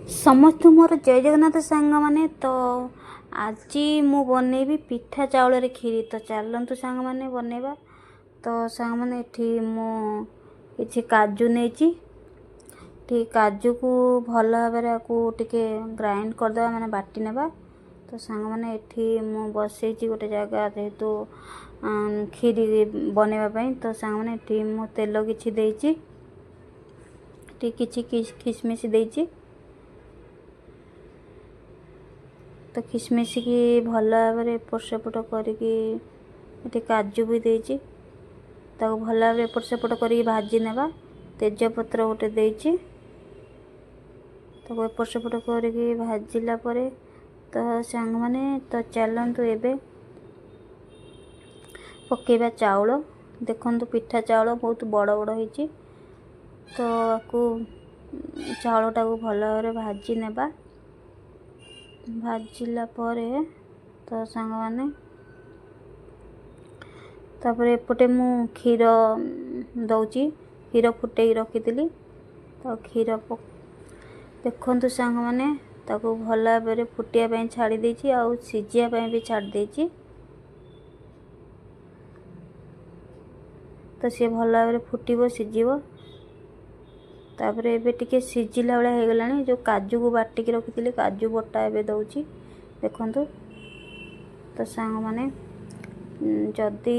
ସମସ୍ତଙ୍କୁ ମୋର ଜୟ ଜଗନ୍ନାଥ ସାଙ୍ଗମାନେ। ତ ଆଜି ମୁଁ ବନେଇବି ପିଠା ଚାଉଳରେ କ୍ଷୀରି। ତ ଚାଲନ୍ତୁ ସାଙ୍ଗମାନେ, ବନେଇବା। ତ ସାଙ୍ଗମାନେ, ଏଠି ମୁଁ କିଛି କାଜୁ ନେଇଛି। ଏଠି କାଜୁକୁ ଭଲ ଭାବରେ ଆକୁ ଟିକେ ଗ୍ରାଇଣ୍ଡ କରିଦେବା, ମାନେ ବାଟି ନେବା। ତ ସାଙ୍ଗମାନେ, ଏଠି ମୁଁ ବସେଇଛି ଗୋଟେ ଜାଗା, ଯେହେତୁ କ୍ଷୀରି ବନେଇବା ପାଇଁ। ତ ସାଙ୍ଗମାନେ, ଏଠି ମୁଁ ତେଲ କିଛି ଦେଇଛି, ଏଠି କିଛି କିସମିସ୍ ଦେଇଛି। ତ କିସମିସ୍କି ଭଲ ଭାବରେ ଏପଟ ସେପଟ କରିକି, ଏଠି କାଜୁ ବି ଦେଇଛି, ତାକୁ ଭଲ ଭାବରେ ଏପଟ ସେପଟ କରିକି ଭାଜି ନେବା। ତେଜପତ୍ର ଗୋଟେ ଦେଇଛି। ତାକୁ ଏପଟ ସେପଟ କରିକି ଭାଜିଲା ପରେ, ତ ସାଙ୍ଗମାନେ, ତ ଚାଲନ୍ତୁ ଏବେ ପକାଇବା ଚାଉଳ। ଦେଖନ୍ତୁ, ପିଠା ଚାଉଳ ବହୁତ ବଡ଼ ବଡ଼ ହେଇଛି। ତ ଆକୁ ଚାଉଳଟାକୁ ଭଲ ଭାବରେ ଭାଜି ନେବା। ଭାଜିଲା ପରେ, ତ ସାଙ୍ଗମାନେ, ତାପରେ ଏପଟେ ମୁଁ କ୍ଷୀର ଦେଉଛି। କ୍ଷୀର ଫୁଟେଇକି ରଖିଥିଲି। ତ କ୍ଷୀର ଦେଖନ୍ତୁ ସାଙ୍ଗମାନେ, ତାକୁ ଭଲ ଭାବରେ ଫୁଟିବା ପାଇଁ ଛାଡ଼ି ଦେଇଛି ଆଉ ସିଝିବା ପାଇଁ ବି ଛାଡ଼ି ଦେଇଛି। ତ ସିଏ ଭଲ ଭାବରେ ଫୁଟିବ, ସିଝିବ। ତାପରେ ଏବେ ଟିକେ ସିଝିଲା ଭଳିଆ ହେଇଗଲାଣି। ଯେଉଁ କାଜୁକୁ ବାଟିକି ରଖିଥିଲି, କାଜୁ ବଟା ଏବେ ଦେଉଛି, ଦେଖନ୍ତୁ। ତ ସାଙ୍ଗମାନେ, ଯଦି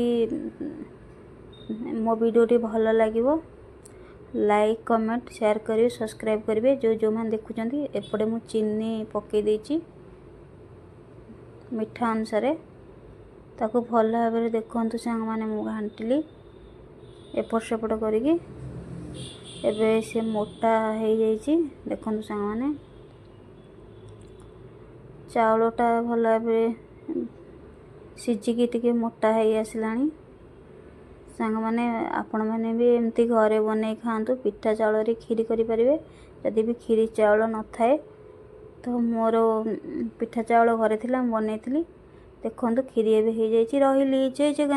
ମୋ ଭିଡ଼ିଓଟି ଭଲ ଲାଗିବ, ଲାଇକ୍, କମେଣ୍ଟ, ସେୟାର କରିବେ, ସବସ୍କ୍ରାଇବ୍ କରିବେ ଯେଉଁ ଯେଉଁମାନେ ଦେଖୁଛନ୍ତି। ଏପଟେ ମୁଁ ଚିନି ପକାଇ ଦେଇଛି ମିଠା ଅନୁସାରେ। ତାକୁ ଭଲ ଭାବରେ ଦେଖନ୍ତୁ ସାଙ୍ଗମାନେ, ମୁଁ ଘାଣ୍ଟିଲି ଏପଟ ସେପଟ କରିକି। ଏବେ ସେ ମୋଟା ହେଇଯାଇଛି। ଦେଖନ୍ତୁ ସାଙ୍ଗମାନେ, ଚାଉଳଟା ଭଲ ଭାବରେ ସିଝିକି ଟିକେ ମୋଟା ହେଇ ଆସିଲାଣି। ସାଙ୍ଗମାନେ, ଆପଣମାନେ ବି ଏମିତି ଘରେ ବନେଇ ଖାଆନ୍ତୁ। ପିଠା ଚାଉଳରେ କ୍ଷୀରି କରିପାରିବେ, ଯଦି ବି କ୍ଷୀରି ଚାଉଳ ନଥାଏ। ତ ମୋର ପିଠା ଚାଉଳ ଘରେ ଥିଲା, ମୁଁ ବନେଇଥିଲି। ଦେଖନ୍ତୁ, କ୍ଷୀରି ଏବେ ହେଇଯାଇଛି। ରହିଲି, ଜୟ ଜଗନ୍ନାଥ।